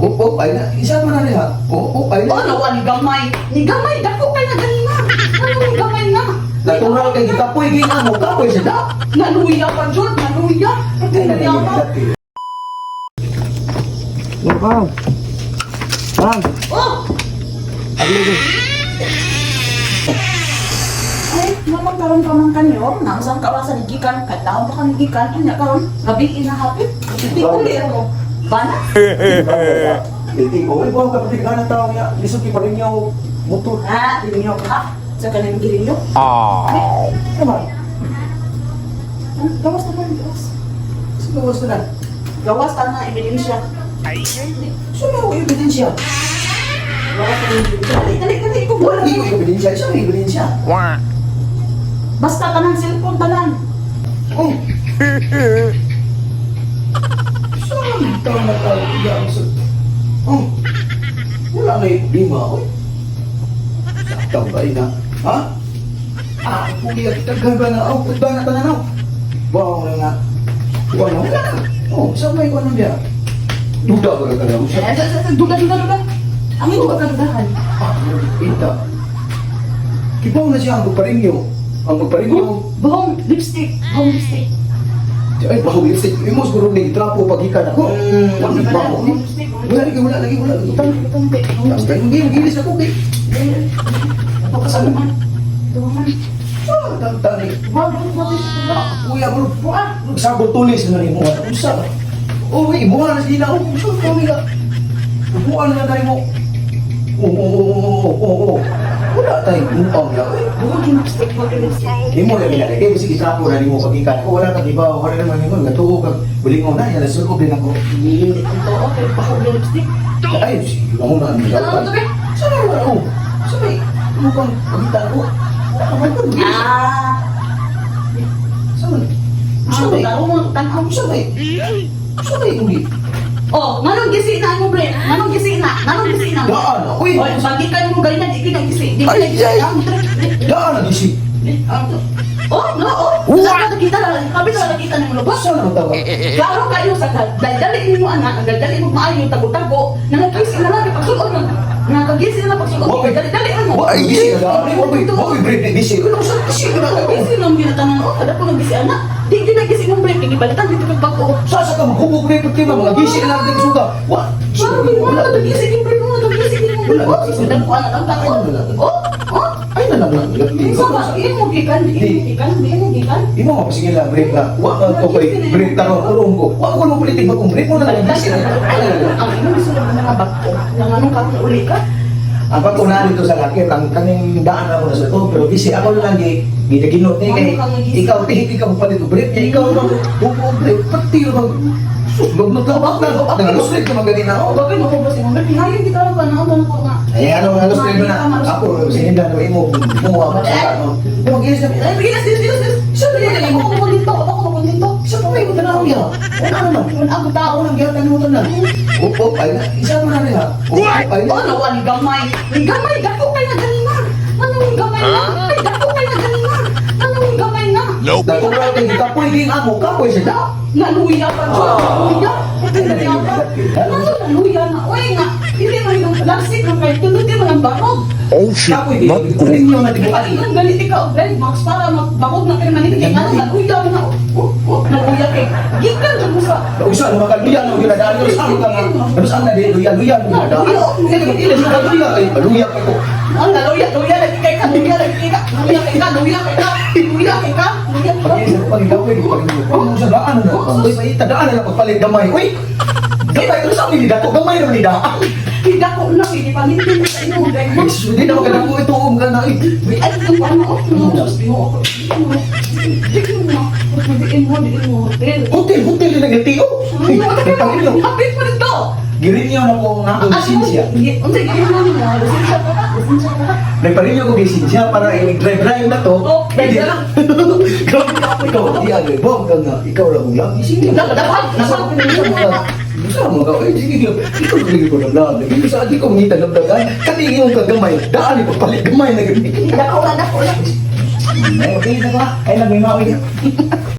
Oh, ay na. Isa mo na niya. Oh, ay na. Oh, nawa ni gamay. Ni gamay, dako kay na ganina. Ano ni gamay na? Natural kay gikapoy gay mo, kapoy sa da. Naluya pa jud, naluya. Naluya pa. Bang. Bang. Oh! Agli. Ay, mamang karon pa man kanyo, nausang ka sa gikan, kadlaw pa kan gikan, unya karon gabi inahapit. Di uli mo. Bana? Hindi ko, ay buang kapatid ka na tao niya. Lisod ki pa rin niya motor. Ha, dirinyo ka. Sa kanin girinyo. Naman. Gawas na man, gawas. Sino gusto na? Gawas ta na ebidensya. Sino yung ebidensya? Gawas na ebidensya. Dali, dali, dali ko. Wala ko ebidensya. Sino yung ebidensya? Basta tanang cellphone tanan. Oh. Saan tao na tao? Iya, ang Oh. Wala na yung problema, oy. Sa ba na? Ha? Ah, puli at daghan ba na? Oh, kutba na tanan, oh. Wow na nga. Wala, wala na. Oh, saan may ano niya? Duda ba ka na? Eh, duda, duda, duda. Ang ito ka dudahan. Ah, ita. Kibaw na siya ang pagparinyo. Ang pagparinyo. Bahong lipstick, bahong lipstick. Ay, baho lipstick. Imo siguro ni trapo paghikan ako. Wala baho. Bahong lipstick. Wala lagi, wala lagi, wala lagi. Utang, utang, bahong lipstick. Hindi, gilis ako, kay. Ito ka sa naman. Ito man. Ah, tantani. Wow, wow, wow, wow. Kuya, bro. Sabot tulis na rin mo. Usa. Oh, uy, imuha na sila. Oh, usa ka nila. Imuha na tayo mo. Oo. Wala tayong buang ya. Uy, Bahong lipstick, bahong lipstick. Imo na ginalagay kasi gitrapo na nimo paghikan ako. Wala ka gibaw, wala naman nimo gatuo kag bulingon na yan sulod din ako. Hindi ito, okay, bahong lipstick. Ay, sige mo na ang Ano to, be? Sa may wala oh. Sa may mukhang pagkita ko. Wala ka man doon. Ah, Sa may. Sa ah, may. tao mo, tanaw. Sa may. Sa may uli. Oh, nganong gisi na mo, bre? Nganong gisi na? Nganong gisi na? Daan na. Uy. Oy, bagikan mo ganyan, di ka gisi. Di ka Ay, gisi. ay. Ang tre. Daan na gisi. Oh, no, oh. What? Nakita na, kami na nakita ng lubos. Sa na tawa. Klaro kayo sa daldali mo anak, ang daldali mo maayo tago-tago, nangagisi na lang pagsulod na. Nangagisi na lang pagsulod. Wa- Dali-dali mo. Wa ay gisi na daan. Wa wa break ni gisi. Ano sa gisi na daan? Nagisi lang ginatanong, oh, kada ko nagisi anak. Di ginagisi mong break, gibalitan dito kag bago. Sa sa ka maghubog na ito mga gisi na lang din suga. Wa. Klaro kayo, wala nagisi yung break mo, nagisi yung break. Oh, sudan ko anak ang tako. Oh, oh. Ay na lang lang. Sa ba, imo gikan, imo gikan, imo gikan. Imo nga sige lang break na. Wa ka to kay break tarong urong ko. Wa ko mo palitin bagong break mo na lang gisi na. Ay na lang. Ang imo gisulod ng mga bago. Nang anong karon uli ka? Ang pag una dito sa laki, ang kaning daan ako na sa to, pero busy ako na lang gi ginaginot ni kay ikaw tihiti ka mo palit og break niya, ikaw bang hubo break pati bang sus maglabak na nangaluslit ka man gani na Oh, ako. bagay mo ba si Ma'am? Ngayon di ka lang panahon ko nga. Ay ano nga luslit mo na ako sininda no imo buwa mo sa ano. Di mag-ilis na. Ay, bilis, bilis, bilis, bilis. Sa dali na Ako mo. ko dito, ako ko dito. Sa pa may tanaw niya. Wala naman. Wala ako tao. Ako nang gihatan mo tanan. Up ay na isa mo na niya. Up ay na. Oh, nawa ni gamay. Ni gamay, dako kay na ganina. Ano ni gamay na? Ay, dako kay na ganina. Ano ni gamay na? Natural kay kapoy ging amo kapoy sa da. Naluya pa jud, naluya. Naluya pa. Ano naluya na? Uy nga, hindi man yung lasik ng kay tunod man ang barog. Oh shit, Kapoy not ging cool. inyo na tibukan. Ay, ang galit ikaw, Brad Max, para magbakod na kayo manitig. Ano, naluya na. Oh, oh, naluya kay. Gikan jud mo sa Usa na makaluya no ginadaan no saan ka nga. Ano saan na di luya luya no ginadaan. Hindi ko ilis ka luya kay luya ko. Ang naluya, luya lagi kay ka, luya lagi kay ka, luya kay ka, luya kay ka, luya kay ka, luya kay ka. Pag pag gawin ko pag sa daan na. Uy may tadaan na pagpalit gamay. Uy. Gamay ko sa ni dato gamay ro ni daan. Tidak ko na, hindi pa mo sa inyo, Brad Max. Hindi na maganda ko ito um ka na. Ay, ano pa na, oh, no, Diyos, di mo ako. Di mo, diin mo, diin mo, hotel. Hotel hotel na nagtiyo. Nagpangilo. Hapit pa rin to. Girinyo na ko nga akong lisensya. Unsa girinyo mo? Lisensya pa ka? Lisensya pa ka? Nagparinyo ko lisensya para i-drive drive na to. Oh, drive na lang. Ikaw, di ano, bong ka nga. Ikaw lang lang. Sige. Dapat, dapat. Gusto mo ka, eh, sige, ikaw lagi ko nablag. Lagi sa adi ko ngita nablag. Kani imong kagamay, daan ipapalit gamay na gud. Dako na, dako na. Ay, okay na ba? Ay, nagmimaoy.